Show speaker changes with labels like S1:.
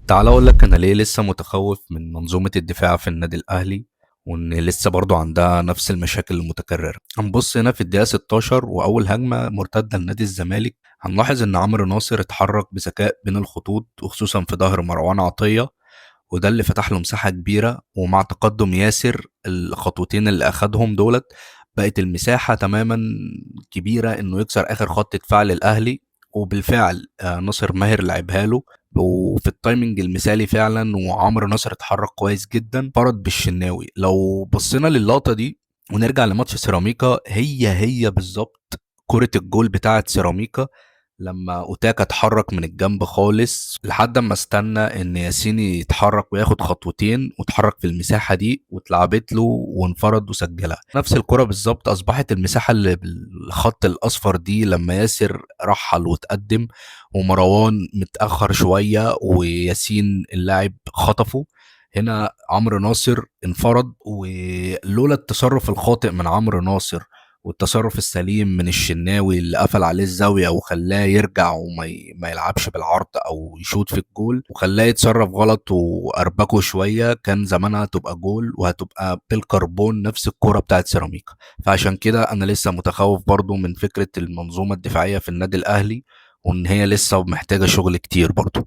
S1: تعال اقول لك انا ليه لسه متخوف من منظومة الدفاع في النادي الاهلي، وان لسه برضو عندها نفس المشاكل المتكررة. هنبص هنا في الدقيقة 16 واول هجمة مرتدة لنادي الزمالك، هنلاحظ ان عمرو ناصر اتحرك بذكاء بين الخطوط وخصوصا في ظهر مروان عطية، وده اللي فتح له مساحة كبيرة. ومع تقدم ياسر الخطوتين اللي اخدهم دولت بقت المساحة تماما كبيرة انه يكسر اخر خط دفاع للاهلي، وبالفعل ناصر ماهر لعبها له وفي ال timing المثالي فعلا، وعمرو ناصر اتحرك كويس جدا فرد بالشناوي. لو بصينا للقطة دي ونرجع لماتش سيراميكا، هي هي بالظبط كرة الجول بتاعة سيراميكا لما اوتاكا اتحرك من الجنب خالص لحد ما استنى ان ياسين يتحرك وياخد خطوتين واتحرك في المساحة دي واتلعبت له وانفرد وسجلها. نفس الكره بالظبط اصبحت المساحة اللي بالخط الاصفر دي لما ياسر رحل وتقدم ومروان متاخر شوية وياسين اللاعب خطفه، هنا عمرو ناصر انفرد. ولولا التصرف الخاطئ من عمرو ناصر والتصرف السليم من الشناوي اللي قفل عليه الزاوية وخلاه يرجع وما ما يلعبش بالعرض أو يشوط في الجول وخلاه يتصرف غلط وأربكه شوية، كان زمانها تبقى جول وهتبقى بالكربون نفس الكرة بتاعت سيراميكا. فعشان كده أنا لسه متخوف برضو من فكرة المنظومة الدفاعية في النادي الأهلي، وإن هي لسه محتاجة شغل كتير برضو.